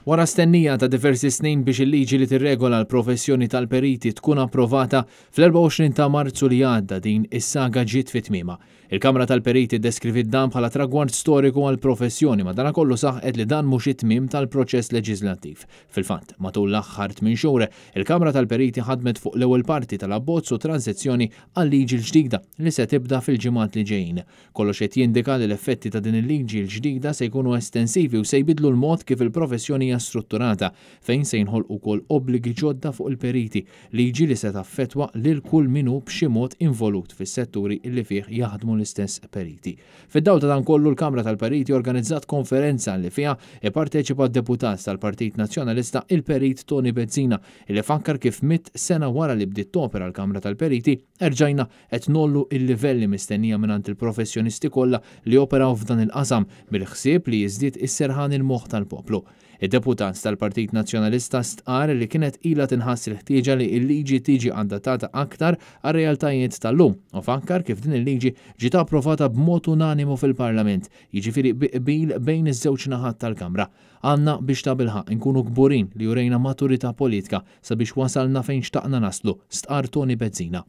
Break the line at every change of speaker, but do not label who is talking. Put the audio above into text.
Wara stennija ta' diversi snin biex il-liġi li tirregola l-professjoni tal-periti tkun approvata, fl-24 ta' Marzu li għadda din is-saga ġiet fi tmiemha. Il-Kamra tal-Periti ddeskriviet dan bħala tragward storiku għall-professjoni, madankollu saħqet li dan mhux it-tmiem tal-proċess leġiżlattiv. Fil-fatt, matul l-aħħar tminn xhur, il-Kamra tal-Periti ħadmet fuq l-ewwel parti tal-abbozz u tranżizzjoni għal-liġi l-ġdida li se tibda fil-ġimgħat li ġejjin. Kollox qed jindika li l-effetti ta' din il-liġi l-ġdida se jkunu estensivi u se jbiddlu l-mod kif il-professjoni hija strutturata, fejn se jinħolqu wkoll obbligi ġodda fuq il-periti, liġi li se taffettwa lil kull min hu b'xi mod involut fis-setturi li fih jaħdmu l-istess periti. Fid-dawl ta' dan kollu l-Kamra tal-Periti organizzat konferenza li fiha ipparteċipa d-Deputat tal-Partit Nazzjonalista il-Perit Toni Bezzina li fakkar kif 100 sena wara li bdiet topera l-Kamra tal-Periti erġajna qed ngħollu l-livelli mistennija mingħand il-professjonisti kollha li joperaw f'dan il-qasam bil-ħsieb li jiżdied is-serħan il-moħħ tal-poplu. Id-Deputat tal-Partit Nazzjonalista stqarr li kienet ilha tinħass il-ħtieġa li l-liġi tiġi adattata aktar għar-realtajiet tal-lum u fakkar kif din il-liġi ġiet approvata b'mod unanimu fil-Parlament, jiġifieri bi qbil bejn iż-żewġ naħat tal-Kamra. Għandna biex tabilħaqq inkunu kburin li urejna maturità politika sabiex wasalna fejn xtaqna naslu, stqarr Toni Bezzina.